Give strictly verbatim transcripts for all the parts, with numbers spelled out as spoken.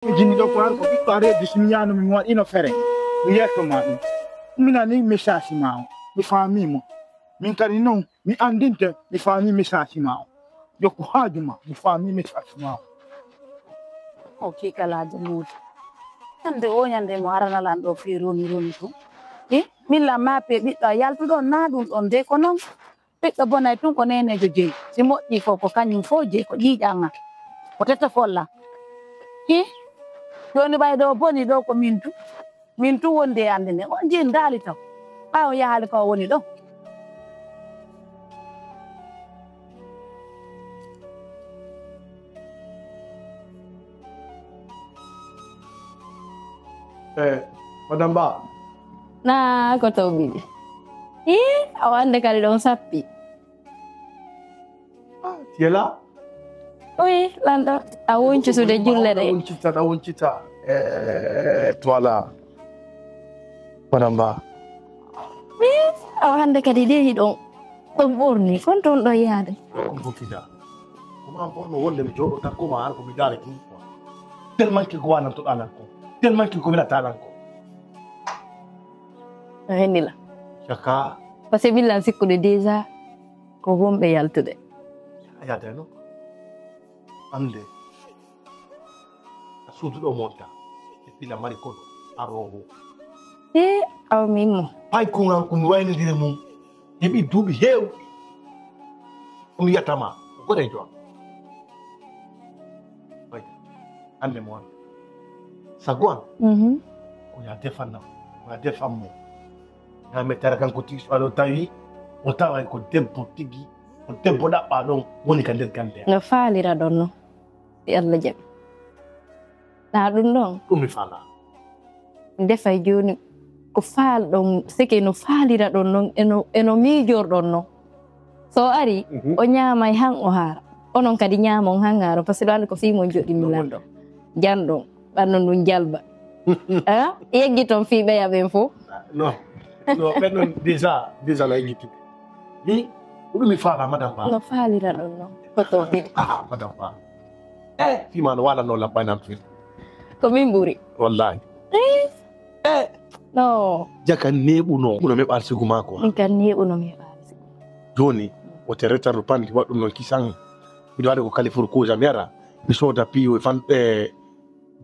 Mi jini ɗo ko har ko ɓiɗɗo areji, si mi yano mi waɗino fere, mi yetto ma ɗum. Minani message ma o, mi faami mo. Min kadi non mi andinte, mi faami message ma o. Yo ko haaju ma, mi faami message ma o. O kikalaajo muuɗum. Hannde o ñande mo arana lan ɗo fii roni roni tun. Hi, min lan maape ɓiɗɗo a yaltuɗo naa ɗum ɗon de ko non. Ɓiɗɗo bonay tun ko neeneejo jeyi. Si moƴƴi fof ko kañum fof jeyi ko ƴiiƴan an. Ko tetta folla. Hi, jooni ɓay ɗo boni ɗo ko min tun. Min tun wondi e annde nden. On jeyi ndaali taw. Ɓaawo yahaali ko o woni ɗo. Eh, madame Ba. Naa ko to biɗi. Ii, awa annde kadi ɗon sappi. Ah, tu es là? Oui, lanɗo. A woncusude julle ɗe. Woncita, ɗa woncita. Eh, toi là. Madame Ba. Ii, awa hannde kadi de hiɗon. Ɗon ɓorni, kon ton ɗo yaade. Ko gokida. Ko ma bonno wonde mi jooɗo tan ko ma an ko mi daara ki. Tellement que ko wanan to ɗanan ko. Tellement que ko wela tanan ko. No henni la. Caka. Parce que min lan sikkude déjà ko wonɓe yaltude. A yaade no. Ande. A suudu ɗo monta. E pila mari kono. Aroho. He awa min mo. Pay kuran ko mi waynodire mum. Heɓi duuɓi heew. Ko mi yiyata ma. Ko goɗe joa. Wayta. Ande mo an. Sago an. Mhm. Ko ya defanna. Ko ya defan mo. Ya mi tara kanko tigi so aɗo tawi. O taway ko debbo tigi. Ko debbo ɗaɓɓa ɗon woni ka nder gande. No faalira ɗon no. Si Allah jaɓi. Naa ɗum ɗon. Ɗum mi faala. Defay jooni ko faalɗon seke no faalira ɗon non eno eno miijorɗon non. So o ari o ñaamay han o haara. Onon kadi ñaamon han haaro parce que ɗo anndi ko fii mon joɗɗini lanɗo. Janɗon ɓanno ndun jalba. Ah, yeggiton fii ɓeya ɓen fof. Non. Non, ɓen non déjà déjà no yeggitti. Mi ko ɗum mi faala madame Ba. No faalira ɗon non. Ko to hiɗi. Ah, madame Ba. Eh, fii ma no waalanno labbaynan fii. Ko min ɓuri. Wallahi. Eh, no. Jaka neɓuno. Ɓuno mi ɓaal sigu maako. Min kan neɓuno mi ɓaal sigu. Joni o terretar no pandi waɗ ɗum noon kisan. Miɗo waɗa ko kalifour couge am yara. Mi sooda piyo e fan e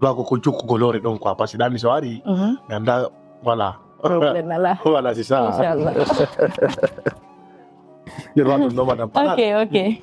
duwago ko jokkugo loore ɗon quoi parce que ɗanni so ari. Mi annda voilà. Problème ala. Voilà c'est ça. Inchallah. Yer waɗ ɗum noon madame. Ok, ok.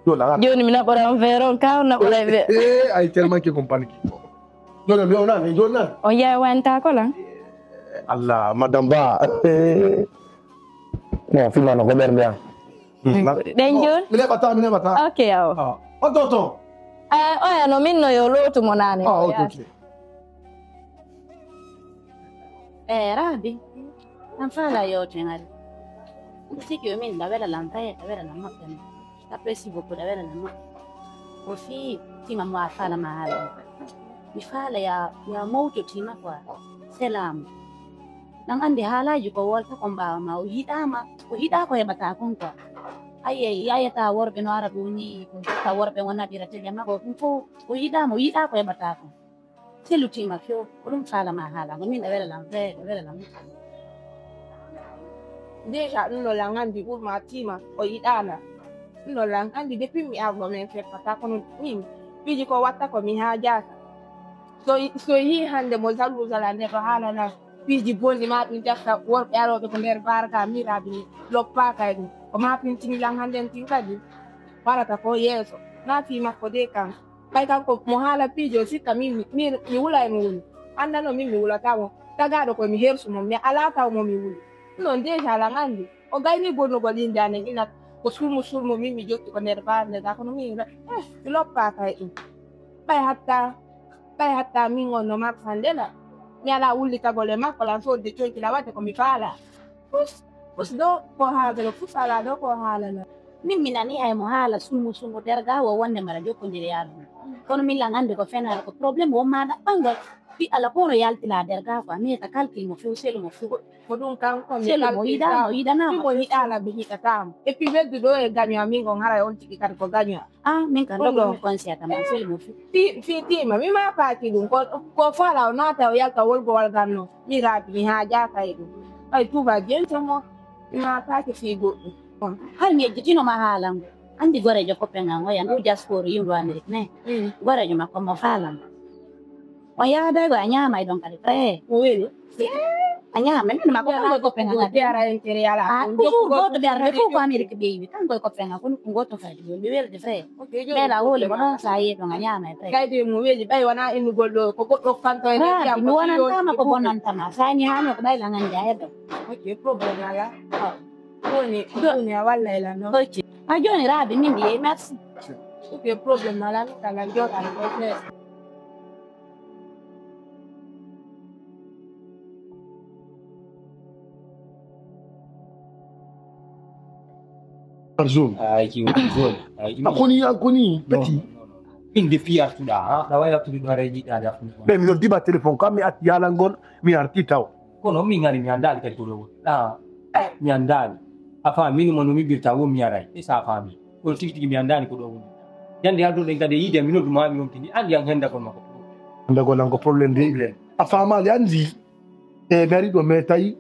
Yo la. Joni mi naɓora on verre on ka on naɓora e verre. Eh, ay tellement que compagnie ki. Joni mi on nani joni nani. On yawi wanta ko lan. Allah madame Ba. Bon, fimano ko ɓernde am. Ɗen joni. Mi neɓata mi neɓata. Ok awo. Ah, o toto. Eh, oya no min no yo lootu mo nane. Ah, o toto. E rabi an fala yewte ngari. Siki o min da wela lan taye da wela lan maɓɓe. Après si beaucoup da wela lan maɓɓe. Ko fi tima mo a fala ma hala. Mi fala ya ya mawto tima quoi. Selamu. Nan andi haalaji ko wolta kon ɓawa ma o yiɗama o yiɗa ko heɓata kon quoi. Aye yayata worɓe no ara ɗo ni ta worɓe o naɓira tele ma ko ɗum fof o yiɗama o yiɗa ko heɓata kon. Sellutima few ko ɗum faalama haala ko min ɗo wela lam feere ɗo wela lam. Déjà ɗum ɗo lan anndi ɓurma tima o yiɗaana. Ɗum ɗo lan anndi depuis mi arɗo men feppata kono min piiji ko watta ko mi haajaka. So so yii hannde mo jalouse ala nde ɗo haalana piiji bonɗi ma ɗum ƴetta worɓe arooɓe ko nder baraka miraade mi loppaaka e ɗum ko ma pintini lan hannden tin kadi warata ko yeeso na fii makko de kan. Ɓay kanko mo haala piiji o sikka min mi wula e mo woni annda no min mi wulata mo tagaaɗo koye mi hersu mo mi ala taw mo mi wuli. Ɗum ɗon déjà lan anndi o gayni bonnugol innde anen ina ko sulmu sulmu min mi jokki ko nder baarnde ga kono min mi loppaaka e ɗum. Ɓay hatta ɓay hatta min on no marsan ndela mi ala wullitagol e makko lan sodde conkila wadde ko mi faala. Pus pus ɗo ko haalata pus ala ɗo ko haalana. Min mi nani hay mo haala sumu sumu derga wo wonde mbaɗa jokkondiri yaadu kono min lan hannde ko fenaare ko problème won ma ɗaɓɓangol. Fi ala kono yaltila derga ko ameta kalkil mo few selu mo few. Ko ɗum kanko mi selu mo yiɗa mo yiɗana mo yiɗala mi yiɗatamo. Et puis ɓeddu ɗo e gaño amin on haray on tigi kadi ko gaño. Ah, min kan ɗo ɗum konsi atama selu mo few. Fi fi tima mi ma paki ɗum ko ko fala o nata o yalta wolgo walganno mi rabi mi ha jaka e ɗum. Ay tuba jento mo mi ma paki fi goɗɗum. Har mi yejjitino ma haalango. Andi gorejo koppe ngan oya ndu diaspora yimɗo Amérique ne. Gorejo makko mo faalango. O yaada go a ñaama e ɗon kadi frère. O weli. A ñaama min ma ko ko ko penga ngati. Yara en kere yala. Ah, toujours goto be arbe ko ko Amerique be wi. Kan ko ko penga ko ko goto fa di be wel de frère. Be la wole mo non sa ye ɗon a ñaama e frère. Kay de mo weli bay wana en gol do ko ko do kan to en ya. Mi wana tama ko bonan tama. Sa ni hano ko bay la ngandi a yedo. Ok problème ala. Woni woni a walla ila non. Ok. A joni rabi min di merci. Ok problème ala kala jora. Par zone. Ay ki woni zone. Ay a koni a koni petit. Min de fi artuɗa ha ɗa wawi artude ɗo ara jiɗɗade artude. Ɓe mi noddi ma téléphone kam mi atti yalangol mi arti taw. Kono min ari mi andali kadi ko ɗo woni. Ah, mi andali. A faami min mo no mi birta wo mi aray. E sa faami. Kono tigi tigi mi andani ko ɗo woni. Yande halduɗen kadi e yiide mi noddu ma mi wontini andi an hendagol makko. Hendagol an ko problème de. A faamaali andi. E mi ari ɗo mais tawi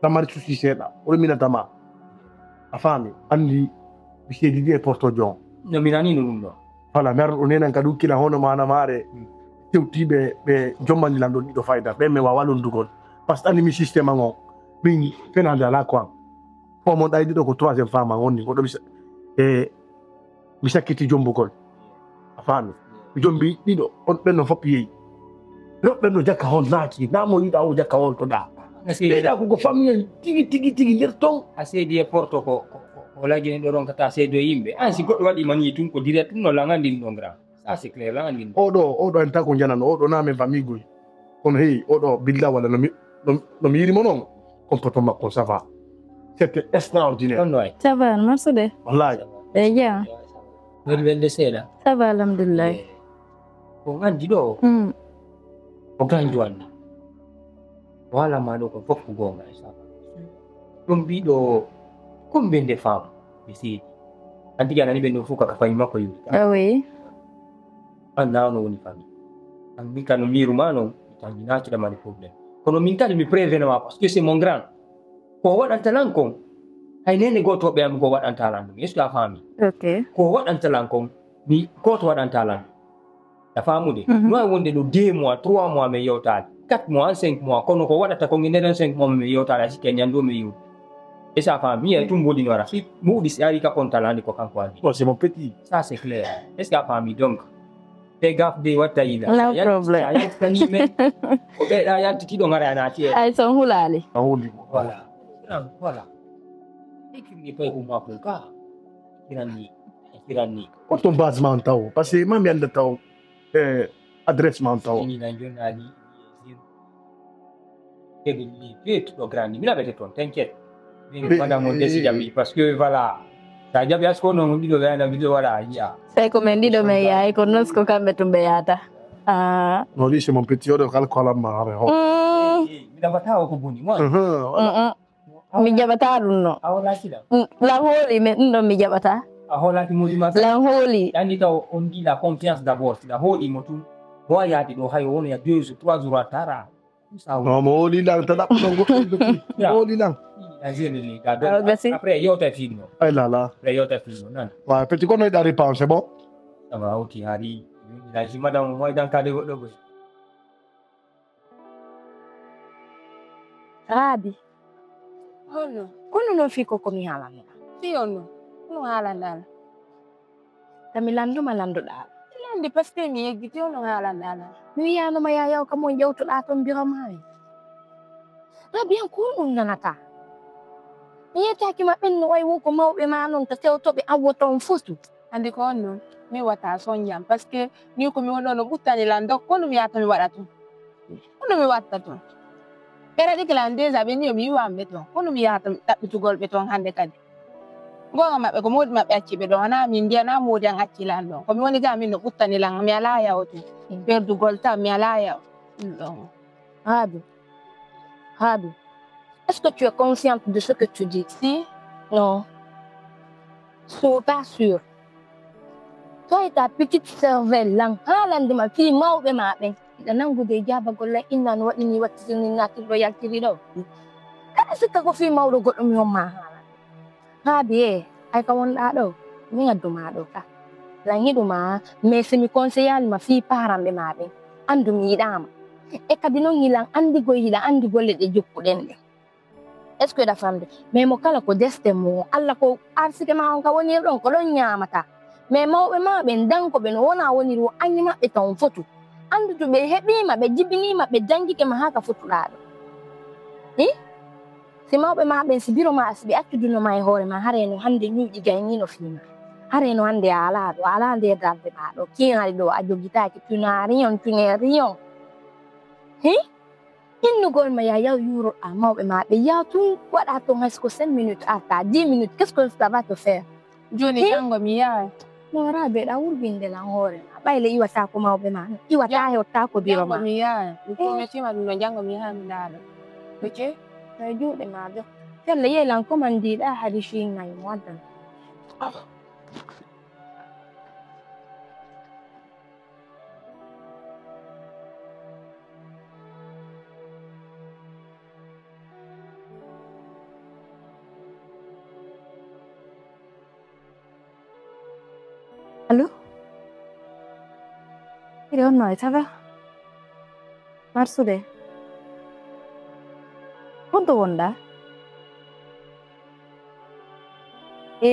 na mari souci seeɗa oɗo minatama a faami andi mi seedi ɗi e porto jon no minanino ɗum ɗo voilà mi ara ɗo nenan kadi ukkila hono manamare tewtiɓe ɓe jommani lan ɗo ɗiɗo fayda ɓe mi wawa londugol par ce que andi mi systéme an o min fenade ala ko an fo mon ɗaydi ɗo ko troisiéme femme an onni goɗɗo mi e mi sakkiti jombugol a faami mi jombi ɗiɗo on ɓenno fof yeeyi rewɓe ɓenno jakka hol naaki namo yiɗa o jakka hol to ɗa ɓeyɗa koko famille tigi tigi tigi nder ton a seedi e porto ko o lagine ɗo ronkata seedo yimɓe an si goɗɗo waɗi mani tun ko direct ɗum no langandin ɗo grand ça c'est clair langandin oɗo oɗo en ta ko janano oɗo namen famille goy kono heyi oɗo billa walla no mi no mi yirimo noon comportement makko ça va c'était extraordinaire ɗon no ay ça va marsude wallahi e jam weli welde seeɗa ça va alhamdulillahi ko gandi ɗo mm. ko ganjo anna wala ma ɗo ko fof ko gonga e ça va ɗum mbiɗo kumbe nde faamu ɓe seedi an tigi anani ɓen ɗo fof kaka fayi makko yuri ah oui an na ono woni famille an min kano miru ma non tangi na ci damani problème kono min kadi mi prévene ma parce que c'est mon grand ko waɗanta lan kon hay nene gotoɓe am go waɗanta lan ɗum est ce que a faami ok ko waɗanta lan kon mi goto waɗanta lan a famude no ay wonde ɗo deux mois trois mois min yewtali quatre mois cinq mois kono ko waɗata ko ngi nden cinq mois min yewtali a sikke ñandu min yewti e sa fami mi yiyay tum mboɗi no ara si muɗi si ari ka kontal andi ko kanko andi oh c'est mon petit ça c'est clair est ce que a fami donc te gaf de watta yila no problème a yettani men ko ɓeɗa yaltitiɗo ngara a nati e ay son hulali a huli voilà voilà ikirni pay ko makon ka kiranni kiranni ko ton base ma on taw parce que mami anda taw e adresse ma on taw keɓiɗo grandi mina ɓete toon t'inquiète min madame on décidami parce que voilà sa jaɓi asko noon ɗiɗo ɓe ana mbiɗo waɗa a yiya tawi ko min ɗiɗo min yahay ko nos ko kamɓe tum ɓe yahata ah. No ɗi c'est mon petit oɗo kala ko alamma are ho mm. mi ɗaɓata o ko boni mo mi jaɓata ɗum no la hooli min ɗum ɗon mi jaɓata a hoolaki moodi ma lan hooli andi taw on ndi la confiance d'abord si la hooli mo tum mo yaade ɗo hayo wono ya deux jours trois jours a tara non mo hooli lan ta ɗaɓɓo ɗon goɗɗo hooli lan après yewta filmo ay lala après yewta filmo nan wa petit kono yiɗa réponse bon ça va oti hari la si madame mo dan kade goɗɗo goy Raabi. Honno? Kono noon fii ko ko mi haalanno ɗaa. Fii honno? Hono haalanɗaa lan? Ka mi lannduma lanndoɗaa lan. Mi lanndi par ce que mi yejjiti hono haalanɗaa lan. Mi wiyaano ma yaa yaw ka mon ƴawtoɗaa toon mbira maami. Raabi an ko honɗum nanataa? Mi yettaaki ma ɓen no wayi won ko mawɓe maa noon ka tewtoɓe an wota on fotu. Anndi ko on noon mi wata soñjam par ce que ni ko mi wonɗo no ɓuttani lan donc ko honɗum yahata mi waɗa tun? Kono mi watta toon ɓe raɗike lan déjà ɓe ni yo mi yiwan ɓe toon kono mi yahata mi ɗaɓɓitugol ɓe toon hannde kadi goonga maɓɓe ko moodi maɓɓe acci ɓe ɗon wona min ndiyana moodi an acci lan ɗon komi woni ga min no ɓuttani lan mi ala yawo toon perdugol tan mi ala yawo Rabi, Rabi, est-ce que tu es consciente de ce que tu dis? Si? Non. Je suis pas sûre. Toi et ta petite cervelle lan, haalande ma fii mawɓe ma ɓen. Hiɗa nanngude e jaabagol lan, inna no waɗi ni, wattiti ni, naatiri ɗo, yaltiri ɗo. Kaɗa sikka ko fii mawɗo goɗɗo mi homma haalande. Rabi e, ay ka wonɗaa ɗo, min addu ma ɗo ka. Lan yiɗu ma, mais si mi conseillali ma fii paranɓe ma ɓen, anndu mi yiɗaa ma. E kadi non hiɗan anndi goy, hiɗa anndi golle ɗe jokkuɗen ɗen. Est-ce que hiɗa famde? Mais mo kala ko destin mum, Alla ko arsike ma on ka woniri ɗon, ko ɗon ñaamata. Mais mawɓe ma ɓen, danko ɓe no wona woniri wo, anni maɓɓe tan fotu. Anndu to ɓe heɓii ma, ɓe jibinii ma, ɓe danngike ma haa ka fotuɗaa ɗo. Hi? Si mawɓe ma ɓen, si biro ma, si ɓe accuduno ma e hoore ma, haray no hannde ñuuƴi gayniino fii ma. Haray no hannde a alaa ɗo, a alaa nder darnde ma ɗo. Kiin hari ɗo, a jogitaaki, tu n'as rien, tu n'es rien. Hi? Innugol ma, yaa yaw yuuroɗaa mawɓe ma ɓe, yaa tun waɗaa ton hay si ko cinq minutes arta, dix minutes, qu'est-ce que ça va te faire? Jooni, hi? Janngo mi yahay. No Rabi, ɗa wurɓinde lan hoore ma. Ɓay le iwataa ko mawɓe ma, iwataa. Ja-, heɓtaa ko biro ma. Janngo mi yahay. Mi, eh, promettii ma ɗum ɗo, janngo mi yahay mi ndaara. Ok? Tawi juuɗe ma jo. Felle yehi lan commande ɗa hari Chine, nayi mo addan. Ah. Allo? Hiɗe on no e, ça va? Marsude? Honto wonɗaa? E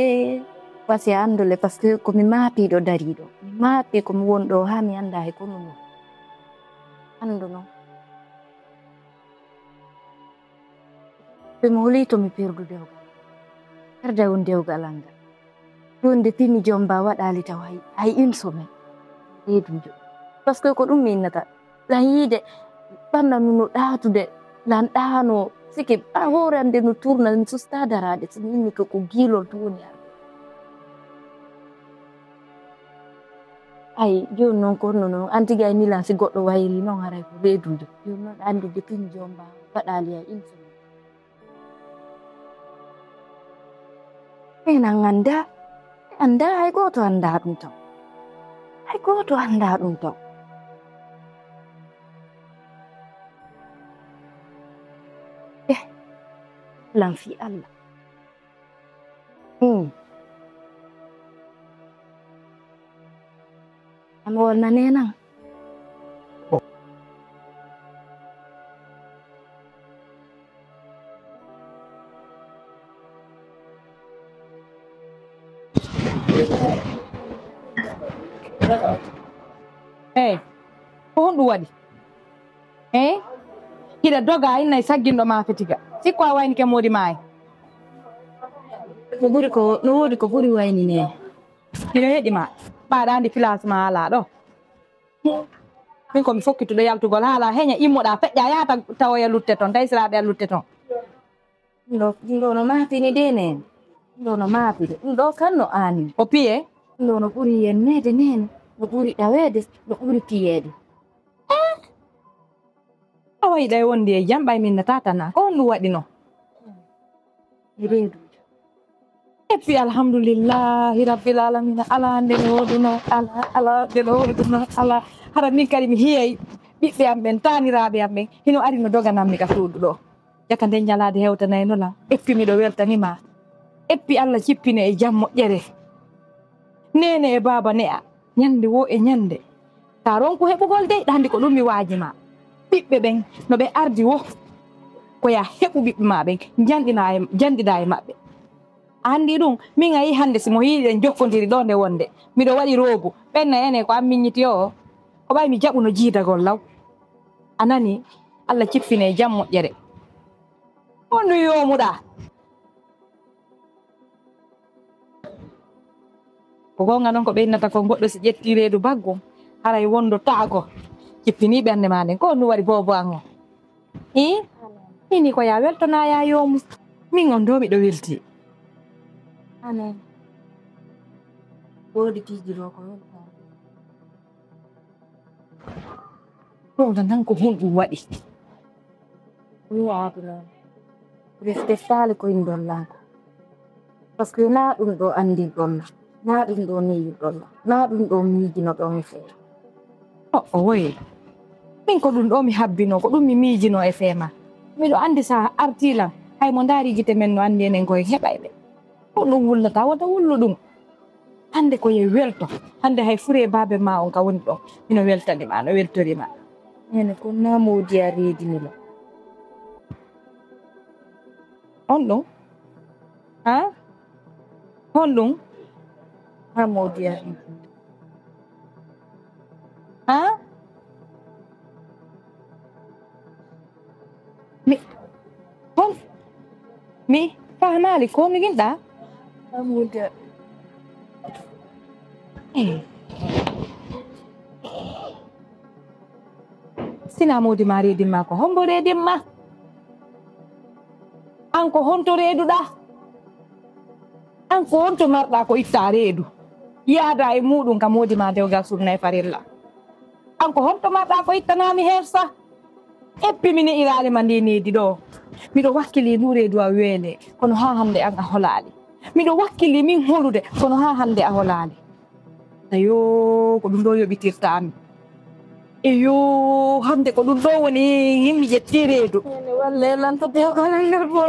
wasi a anndu le, parce que ko mi maapiiɗo dariiɗo. Mi maapii ko mi woni ɗo haa mi anndaa hay ko mi woni. Anndu non. Ɓe mo holi to mi perdu dewgal. Perda on dewgal an ngal. Ɗum nde pimi jomba waɗaali taw hay, hay une semaine. Reedujo. Parce que ko ɗum mi innata. Lan yiide ɓanna nu no ɗaatude. Lan ɗaano. Sike a hoore an nde no tourna, mi susta daraade. So mi inni ko, ko giilol to woni arde. Ay, jooni noon ko honno noon? An tigi ay nilan si goɗɗo wayri noon haray ko reedujo. Jooni noon ɗa anndi de pimi jomba waɗaali ay une semaine. Min an anndaa, anndaa, hay gooto anndaa ɗum taw. Hay gooto anndaa ɗum taw. Eh, lan fii Alla. Hmm. An wolnanee nan. Eey, ko honɗum waɗi? Eey, hiɗa doga, a innay sagginɗo ma fetiga. Sikko a waynike moodi maayi. Ko ɓuri ko, no woodi ko ɓuri wayninee. Hino yeɗi ma. Ɓaaɗa andi place ma alaa ɗo. Min ko mi fokkituɗo yaltugol haala heña immoɗa feƴƴa yaata tawoya lutte toon, taysiraaɓe a lutte toon. Ɗum ɗo, ɗum ɗo no maapini de nene. Ɗum ɗo no maapini. Ɗum ɗo kan no aani. O piye? Ɗum ɗo no ɓuri yenneede nene. No ɓuri ɗaweede, no ɓuri piyeede. Eh? Awa yiɗay wondi e jam ɓay min nata tana. Ko honɗum waɗi no? Mi reedujo. Et puis, alhamdulillahi rabbil alamina, ala nde no woduno, ala, ala nde no woduno, ala. Hara min kadi mi hiyay ɓiɓɓe am ɓen, taaniraaɓe am ɓen, hino ari no doganammi ka suudu ɗo. Jaka nden ñalaade hewtanayno lan. Et puis miɗo weltanima. Et puis Allah cippine e jam moƴƴere. Neene e baaba ne'a, ñande wo e ñande. Ta ronku heɓugol dey, ɗa anndi ko ɗum mi waaji ma. Ɓiɓɓe ɓen, no ɓe ardi wo, ko ya heɓu ɓiɓɓe ma ɓen, janɗina e, janɗida e maɓɓe. A anndi ɗum, min a yii hannde si mo yiɗi en jokkondiri ɗo nde wonde. Miɗo waɗi roobu, ɓen na ene ko an miññiti o, ko ɓay mi jaɓuno jiidagol law. A nani, Allah cippine e jam moƴƴere. On no yoomuɗaa. Ko goonga noon ko ɓe innata kon, goɗɗo si ƴettii reedu baggu, haray wondo taago, jippinii ɓernde maa nden. Ko on ɗum waɗi boobo an on? Ii? Ini ko yaa weltanaa yaa yoomu. Min on doo miɗo weltii. Amen. Woodi piiji ɗoo ko weltaa. Ɗum tan tan ko honɗum waɗi? Ɗum aduna. Refte faale ko in ɗon lanko. Parce que na ɗum ɗo anndi ɗon na. Na ɗum ɗo miiyi ɗon na. Na ɗum ɗo miijino ɗon e feere. O o woye. Min ko ɗum ɗo mi habbino, ko ɗum mi miijino e feema. Miɗo anndi sa artiilan, hay mo ndaari gite men no anndi enen koye heɓayɓe. Ko ɗum wullata, wota wullu ɗum. Hannde ko ye welto. Hannde hay fure baabe ma on ka woni ɗon. Mino weltani ma, no weltori ma. Ene ko na moodi a reedini la. On ɗum? Ha? Honɗum? Ha moodi a reedini. Ha? Mi, hon, mi faamaali ko mi ginɗa? Amuda. Eh. Sina moodi ma reedin ma ko hombo reedin ma? An ko honto reeduɗa? An ko honto marɗa ko itta reedu? Yaada e muɗum ka moodi ma dewgal sunna e farilla. An ko honto marɗa ko ittanami hersa? Eppi mi ne'iraali ma ndi needi ɗo. Miɗo wakkili ndu reedu a weele, kono haa hannde an a holaali. Miɗo wakkili min holude, kono haa hannde a holaali. Ayo, ko ɗum ɗo yoɓitirtaami. Eyo, hannde ko ɗum ɗo woni yimmi ƴetti reedu. Ene walle lan to dewgal an nder bo.